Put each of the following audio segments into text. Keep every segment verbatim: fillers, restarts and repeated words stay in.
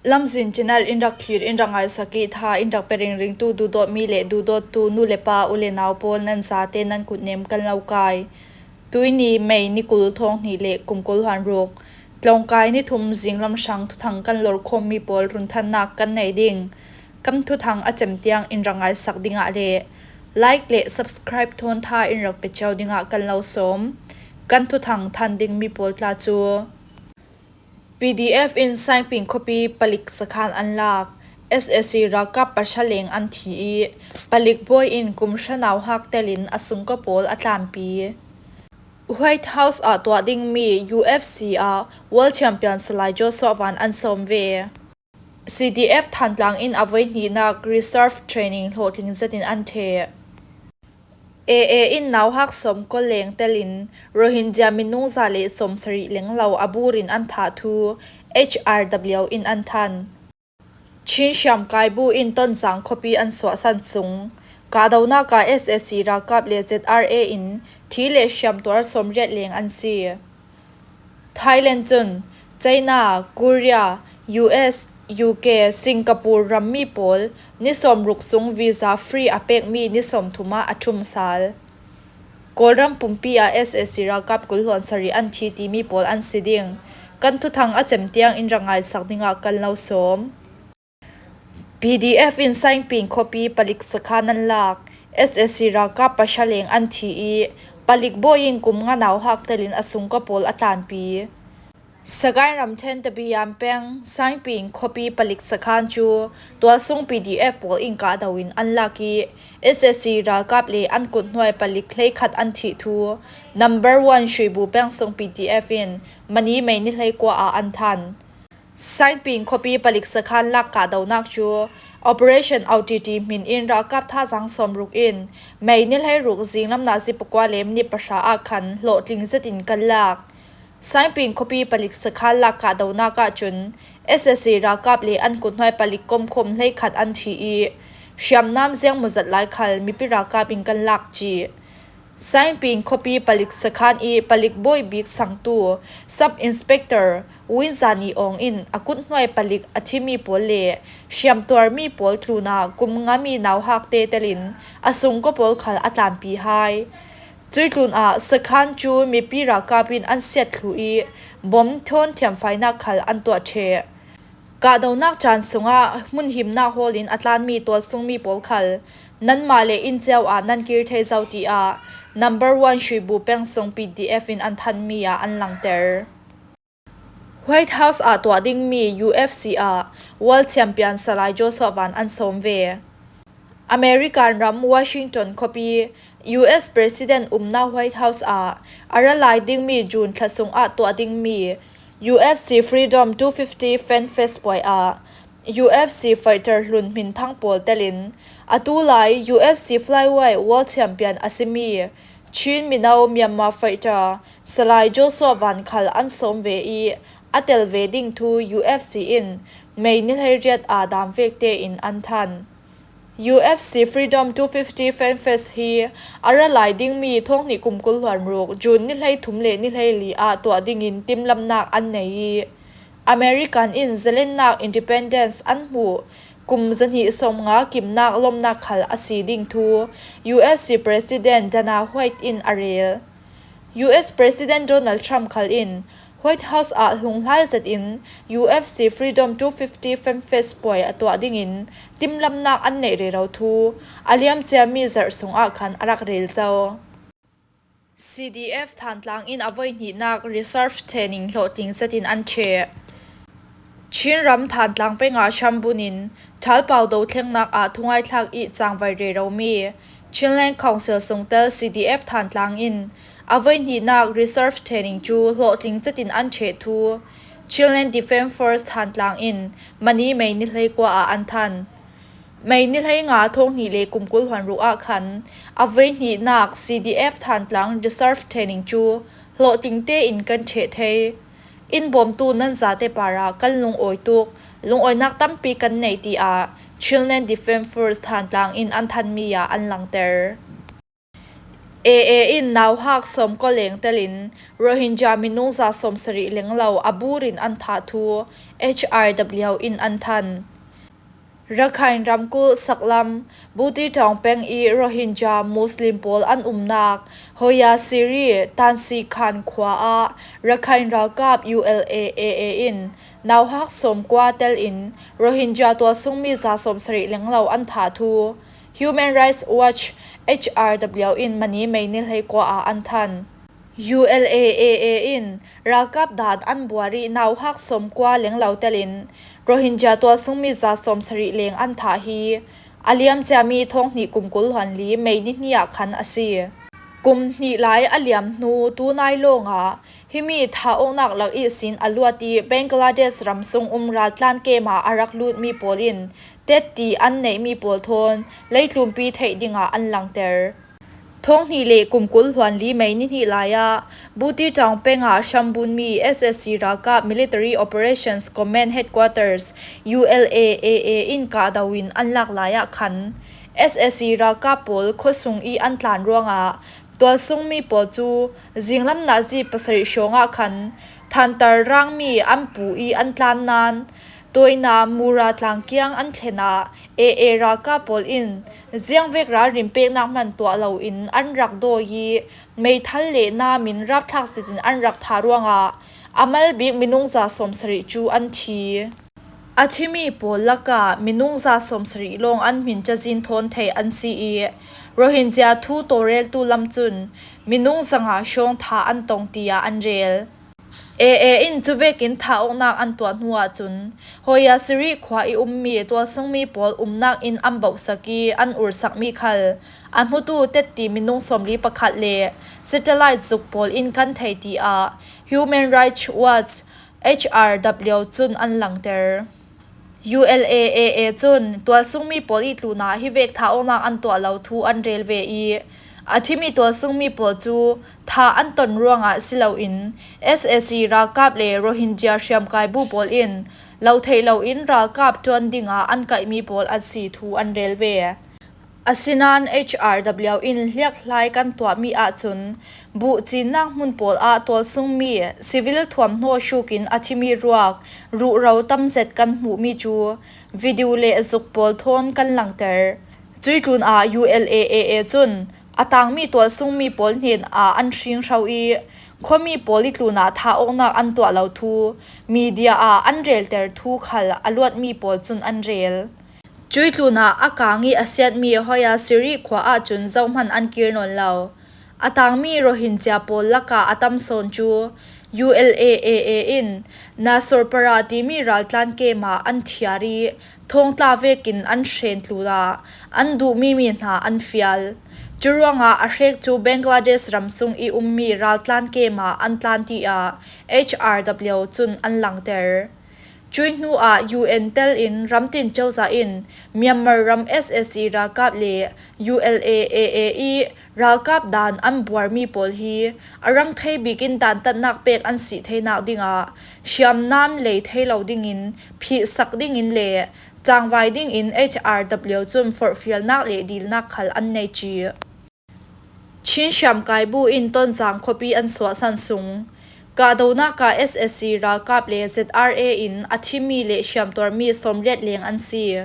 Lamzin Channel in rak thlir, in rak ngaisak i tha in rak pe ringringtu duhdawtmi le duhdawttu nu le pa, u le nau pawl nan zate nan kutnem kan lo kai. Tuini May ni kul, thawng hnih le kum kul hluan ruk, tlawngkai ni thum zinglam hrang thuthang kan lorkhawmmi pawl runthannak kan nei ding. Kan thuthang a cem tiang in rak ngaisak dingah le like le subscribe thawn tha in rak pe cio dingah kan lo sawm. Kan thuthang than dingmi pawl tla cu: P D F in Saingping khuapi palik sakhan an lak. S A C ralkap pahra leng an thi i palik bawi in kum hra nauhak telin a sungkaw pawl a tlanpi. White House ah tuah dingmi U F C ah World Champion Salai Joshua Van an sawm ve. C D F Thantlang in a voi hnihnak reserve training hlawhtling zetin an ṭheh. A A in nauhak sawmkua leng telin Rohingya minung za le sawmsarih lenglo a burin an thah thu H R W in an than. Chin hriamkai bu in Tonzang khuapi an suahsan sung. Kahdohnak ah S A C ralkap le Z R A in thi le hriamtuar sawmriat leng an si. Thailand cun China, Korea, U S, U K, Singapore rammi pawl ni sawmruk sung visa free a pekmi ni sawmthum ah a ṭhum sal. Kawlram pumpi ah S A C ralkap kul hluan sarih an thi timi pawl an si ding. Kan thuthang a cem tiang in rak ngaisak dingah kan lo sawm. P D F in Saingping khuapi palik sakhan an lak. S A C ralkap pahra leng an thi i palik bawi in kum nga nauhak telin a sungkaw pawl a tlanpi. Sagaing ramṭhen Tabiyan peng Saingping khuapi palik sakhan cu tualsung P D F pawl in kahdo in an lak i S A C ralkap le an kuthnuai palik hleikhat an thih thu number one Hruibu peng sung P D F in mani May ni hleikua ah an than. Saingping khuapi palik sakhan lak kahdohnak cu Operation O T T hmin in ralkap thazaang sawmruk in May ni hleiruk zinglam nazi pakua le minit pahra ah khan hlawhtling zetin kan lak. Saingping khuapi palik sakhan lak kahdohnak ah cun S A C ralkap le an kuthnuai palik komkhawm hleikhat an thi i hriamnam ziangmuzat lai khal mipi ralkap in kan lak cih. Saingping khuapi palik sakhan i palik bawi bik sangtu Sub Inspector Win Zani Awng in a kuthnuai palik a thimi pawl le hriamtuarmi pawl tlunah kum ngami nauhakte telin a sungkaw pawl khal a tlanpi hai. Cui tlunah sakhan cu mipi ralkap in an siat thlu i bom thawn thiamfainak khal an tuah ṭheh. Kahdohnak caan sungah hmunhimnak hawl in a tlanmi tualsungmi pawl khal nanmah le inn cio ah nan kir thei zo, tiah number one Hruibu peng sung P D F in an thanmi ah an langter. White House ah tuah dingmi U F C ah World Champion Salai Joshua Van an sawm ve. American ram Washington khuapi U S President umnak White House ah a ra lai dingmi June thla sungah tuah dingmi U F C Freedom two fifty Fan Fest puai ah U F C fighter hlun hminthang pawl telin a tulai U F C flyweight world champion a simi Chin mino Myanmar fighter Salai Joshua Van khal an sawm ve i a tel ve ding thu U F C in May ni hleiriat ah damvek tein an than. U F C Freedom two fifty Fan Fest hi a ra lai dingmi thawng hnih kum kul hluan ruk June ni hleithum le ni hleili ah tuah dingin timlamnak an nei i American in zalennak independence an hmuh kum zahnih sawmnga kimnak lawmhnak khal a si ding thu U F C President Dana White in a rel. U S President Donald Trump khal in White House ah hlunghlai zetin U F C Freedom two fifty Fan Fest puai a tuah dingin timlamnak an neih rero thu a liamciami zarh sungah khan a rak rel zo. C D F Thantlang in a voi hnihnak reserve training hlawhtling zetin an ṭheh. Chinram Thantlang pengah hram bunin ṭhalpau dothlengnak ah thungaithlak i cangvai reromi Chinland Council sungtel C D F Thantlang in a voi hnihnak reserve training cu hlawhtling zetin an ṭheh thu Chinland Defence Force Thantlang in mani May ni hleikua ah an than. May ni hleinga thawng hnih le kum kul hluan ruk ah khan a voi hnihnak C D F Thantlang reserve training cu hlawhtling tein kan ṭheh thei. In bawmtu nan zate parah kan lungawi tuk, lungawinak tampi kan nei, tiah Chinland Defence Force Thantlang in an thanmi ah an langter. A A in nauhak sawmkua leng telin Rohingya minung za sawmsarih lenglo a burin an thah thu H R W in an than. Rakhine ramkulh saklam Buti Tawng peng i Rohingya Muslim pawl an umnak Hoya Siri Tansi Khan khua ah Rakhine ralkap U L A A A in nauhak sawmkua telin Rohingya tualsungmi za sawmsarih lenglo an thah thu Human Rights Watch H R W in mani May ni hleikua ah an than. U L A A A in ralkap dan an buar i nauhak sawmkua lenglo telin Rohingya tualsungmi za sawmsarih leng an thah hi a liam ciami thawng hnih kum kul hluan li May ni hnih ah khan a si. Kum hnih lai a liam hnu tunai lawngah himi thah awknak lak ihsin a luat i Bangladesh ram sung um raltlan kem ah a rak lutmi pawl in tetti an neihmi pawl thawn leitlumpi theih dingah an langter. Thawng hnih le kum kul hluan li May ni hnih lai ah Buti Tawng peng ah hram bunmi S S C ralkap Military Operations Command Headquarters U L A A A in kahdo in an lak lai ah khan S S C ralkap pawl khuasung i an tlan ruangah tualsungmi pawl cu zinglam nazi pasarih hrawng ah khan thantar rangmi an pu i an tlan nain Toina Mura tlang kiang an thlen ah A A ralkap pawl in ziangvek ralrin peknak hman tuah loin an rak dawi i meithal le nam in rapthlak zetin an rak thah ruangah a mal bik minung za sawmsarih cu an thi. A thimi pawl lakah minung za sawmsarih lawng an hmin cazin thawn theih an si i Rohingya thu tawlreltu lam cun minung zanga hrawng thah an tong tiah an rel. A A in cuvekin thah awknak an tuah hnu ahcun Hoya Siri khua i ummi tualsungmi pawl umnak inn an bauhsak i an ursakmi khal a hmutu tetti minung sawmli pakhat le satellite zuk pawl in kan thei tiah Human Rights Watch H R W cun an langter. U L A A A cun tualsungmi pawl i tlunah hi vek thah awknak an tuah lo thu an rel ve i a thimi tualsungmi pawl cu thah an ton ruangah si loin S S C ralkap le Rohingya hriamkai bu pawl in lo theih loin ralkap ṭuan dingah an kaihmi pawl an si thu an rel ve. Asinain H R W in hliakhlai kan tuahmi ahcun buhcinnak hmun pawl ah tualsungmi civil thuamhnaw hrukin a thimi ruak ruhro tam zet kan hmuhmi cu video le zuk pawl thawn kan langter. Cuih tlunah U L A A A cun a tangmi tualsungmi pawl hnenah an hringhro i khuami pawl i tlunah thah awknak an tuah lo thu media ah an relter thu khal a luatmi pawl cun an rel. Cuih tlunah a kang i a siatmi Hoya Siri khua ahcun zohhmanh an kir nawn lo. A tangmi Rohingya pawl lakah a tam sawn cu U L A A A in Nasorpara timi raltlan kem ah an thiar i thawngtla vekin an hren tlunah an duhmi mi hna an fial. Curuangah a hrek cu Bangladesh ram sung i ummi raltlan kem ah an tlan tiah H R W cun an langter. Cuih hnu ah U N tel in ramtin cozah in Myanmar ram S S C ralkap le U L A A A i ralkap dan an buarmi pawl hi a rang thei bik in dantatnak pek an si theinak dingah hriamnam lei thei lo dingin phihsak dingin le cangvai dingin H R W cun forhfialnak le dilnak khal an nei cih. Chin hriamkai bu in Tonzang khuapi an suahsan sung. Kahdonak ah S S C ralkap le Z R A in a thimi le hriamtuarmi sawmriat leng an si.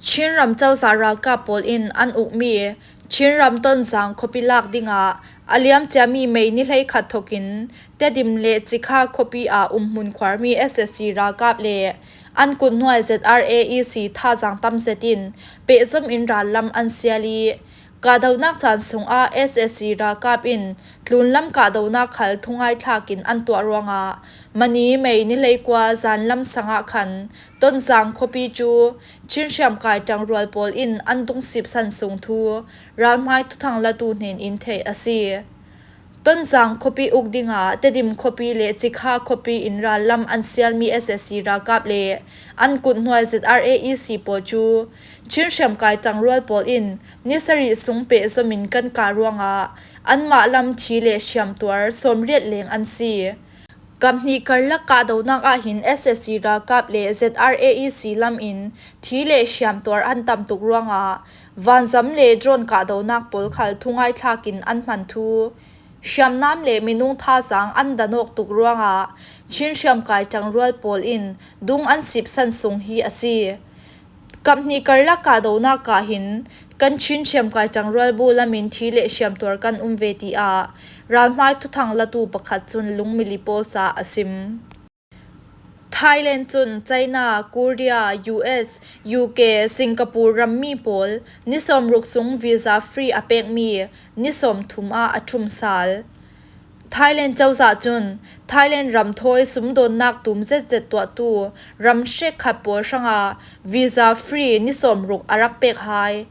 Chin ram cozah ralkap pawl in an ukmi Chin ram Tonzang khuapi lak dingah a liam ciami May ni hleikhat thokin Tedim le Cikha khuapi ah umhmun khuarmi S S C ralkap le an kuthnuai Z R A E C thazaang tam zetin pehzom in rallam an sial i, kahdohnak caan sungah S S C ralkap in tlunlam kahdohnak khal thungai thlakin an tuah ruangah mani May ni hleikua zanlam sangah khan Tonzang khuapi cu Chin hriamkai ṭangrual pawl in an dungsip san sung thu ralhmai thuthang latu hnen in theih a si. Tonzang khuapi uk dingah Tedim khuapi le Cikha khuapi in rallam an sialmi S S C ralkap le an kuthnuai Z R A E C pawl cu Chin hriamkai ṭangrual pawl in ni sarih sung pehzom in kan kah ruangah anmah lam thi le hriamtuar sawmriat leng an si. Kaphnih karlak kahdohnak ah hin S S C ralkap le Z R A E C lam in thi le hriamtuar an tam tuk ruangah vanzam le drone kahdohnak pawl khal thungaithlakin an hman thu, hriamnam le minung thazaang an dan awk tuk ruangah Chin hriamkai ṭangrual pawl in dung an sipsan sung hi a si. Kaphnih karlak kahdohnak ah hin kan Chin hriamkai ṭangrual bu lamin thi le hriamtuar kan um ve, tiah ralhmai thuthang latu pakhat cun Lungmili Post ah a sim. Thailand cun China, Korea, U S, U K, Singapore rammi pawl ni sawmruk sung visa free a pekmi ni sawmthum ah a ṭhum sal. Thailand cozah cun Thailand ram thawi sumdawnnak tum zetzet tuahtu ram hrekkhat pawl hrangah visa free ni sawmruk a rak pek hai.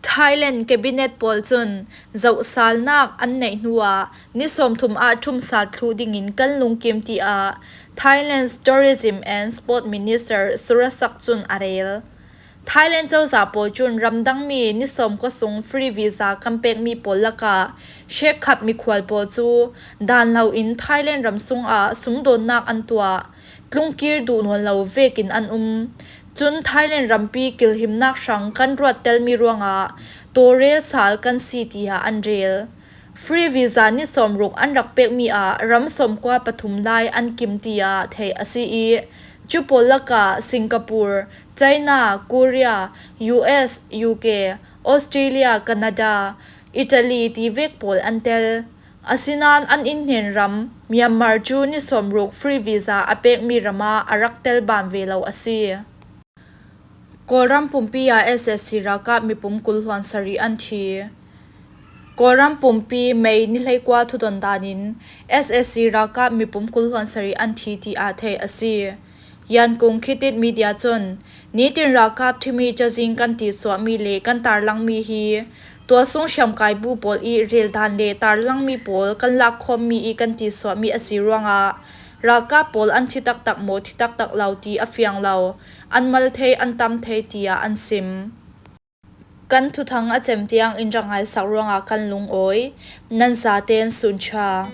Thailand cabinet pawl cun zohsalnak an neih hnuah ni sawmthum ah ṭhum sal thluh dingin kan lungkim, tiah Thailand's Tourism and Sport Minister Surasak cun a rel. Thailand cozah pawl cun ramdangmi ni sawmkua sung free visa kan pekmi pawl lakah hrekkhat mikhual pawl cu dan loin Thailand ram sungah sumdawnnak an tuah. Tlungkir duh nawn lo vekin an um. Cun Thailand rampi kilhimnak hrang kan ruattelmi ruangah tawrel sal kan si, tiah an rel. Free visa ni sawmruk an rak pekmi ah ram sawmkua pathum lai an kim, tiah theih a si i, cu pawl lakah Singapore, China, Korea, U S, U K, Australia, Canada, Italy ti vek pawl an tel. Asinain an innhnen ram Myanmar cu ni sawmruk free visa a pekmi ram ah a rak tel ban ve lo a si. Kawlram pumpi ah S A C ralkap mipum kul hluan sarih an thi. Kawlram pumpi May ni hleikua thudon danin S A C ralkap mipum kul hluan sarih an thi, tiah theih a si. Yankung Khitit Media cun, nitin ralkap thimi cazin kan tisuahmi le kan tarlangmi hi tualsung hriamkai bu pawl i reldan le tarlangmi pawl kan lakkhawmmi i kan tisuahmi a si ruangah ralkap pawl an thi taktak maw, thi taktak lo ti a fiang lo, an mal thei, an tam thei, tiah an sim. Kan thuthang a cem tiang in rak ngaisak ruangah kan lungawi. Nan zaten suncha.